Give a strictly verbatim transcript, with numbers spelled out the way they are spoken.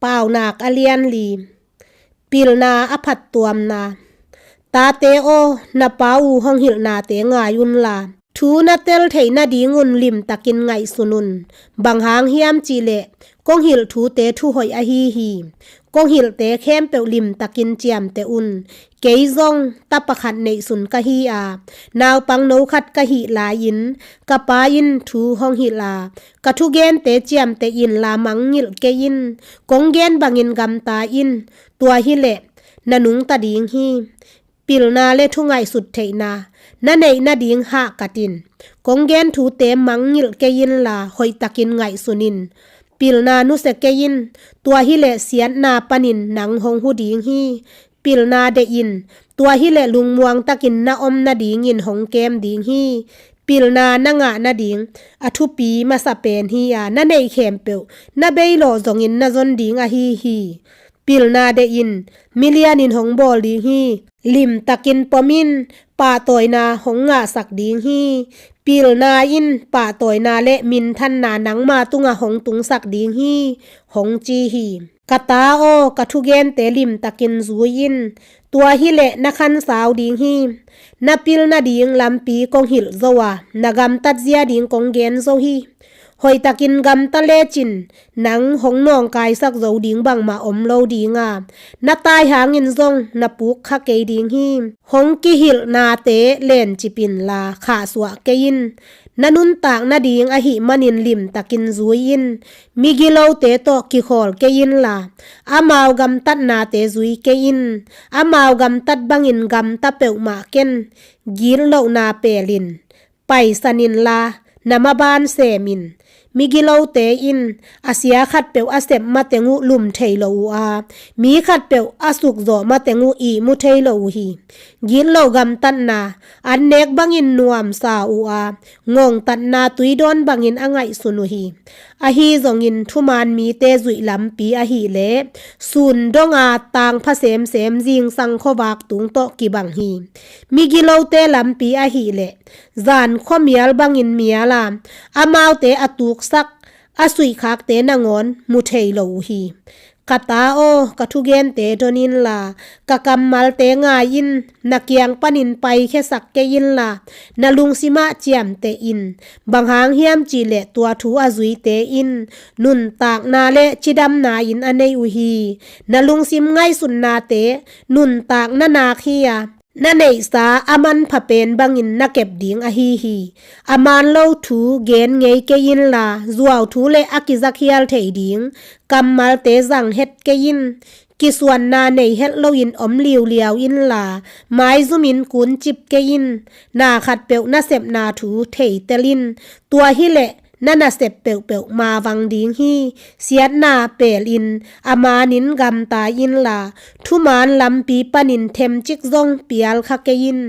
Paunak a lianli. Pilna a phattuamna. Tate aw, na pa uh hong hilhnate ngai unla, thu na tel theih nadingun limtakin ngaihsun un. Bang hang hiam cihleh kong hilh thute thuhoih ahi hi. Kong hilhte khempeuh limtakin ciamteh un. Kei zong tapa khat neihsun ka hi a, naupang no khat ka hih lai-in ka pa in thu hong hilh a, ka thugente ciamteh inla mangngilh kei in. Kong gen bangin gamta in. Tua hileh na nungta ding hi. Pilna le thungaihsut theihna na neih nading hahkat in. Kong gen thute mangngilh kei inla hoihtakin ngaihsun in. Pilna nusia kei in. Tua hileh siatna panin nang hong hu ding hi. Pilna deih in. Tua hileh lungmuang takin na om nadingin hong kem ding hi. Pilna na ngah nading a thupi masa pen hi a, na neih khempeuh na beilawh zongin na zon ding ahi hi. Pilna deih in. Milianin hong bawl ding hi. Limtakin pom in. Pahtawina hong ngahsak ding hi. Pilna in pahtawina le minthanna nangma tungah hong tungsak ding hi, hong ci hi. Ka ta aw, ka thugente limtakin zui in. Tua hileh na khansau ding hi. Na pil nading lampi kong hilh zo a, na gamtat zia ding kong gen zo hi. Hoihtakin gamta lecin nang hong nawngkaisak zo ding bangmah om lo ding a, na tai hangin zong na puk kha kei ding hi. Hong kihilhnate lencip inla khahsuah kei in. Na nuntak nading ahih manin limtakin zui in. Migilote tawh kikhawl kei inla amau gamtatnate zui kei in. Amau gamtat bangin gamta peuhmah ken. Gitlohna pel in. Paisan inla na maban sem in. Migilote in a sia khatpeuh a sep mateng uh lum thei lo uh a, mi khatpeuh a sukzawh mateng uh ihmu thei lo uh hi. Gitloh gamtatna an nek bangin nuamsa uh a, ngongtatna tuidawn bangin a ngaihsun uh hi. Ahi zongin thuman mite zuih lampi ahileh sun donga tangpha semsem zingsang khuavak tung tawh kibang hi. Migilote lampi ahileh zan khuamial bangin mial a, amaute a tuksak a suihkhakte nangawn mu thei lo uh hi. Ka ta aw, ka thugente don inla ka kammalte ngai in. Na kiang panin paikhiasak kei inla na lungsimah ciamteh in. Bang hang hiam cihleh tua thu a zuite in nuntakna le cidamna in a nei uh hi. Na lungsim ngaihsutnate nuntakna nak hi a, na neihsa a manpha pen bangin na kep ding ahi hi. A man lo thu gen ngei kei inla zuau thu le a kizakhial thei ding kammalte zang het kei in. Kisuanna nei het loin om liuliau inla maizumin kuncip kei in. Na khatpeuh na sepna thu theitel in. Tua hileh na nasep peuhpeuh mavang ding hi. Siatna pel in a manin gamta inla thuman lampi panin themcik zong pial kha kei in.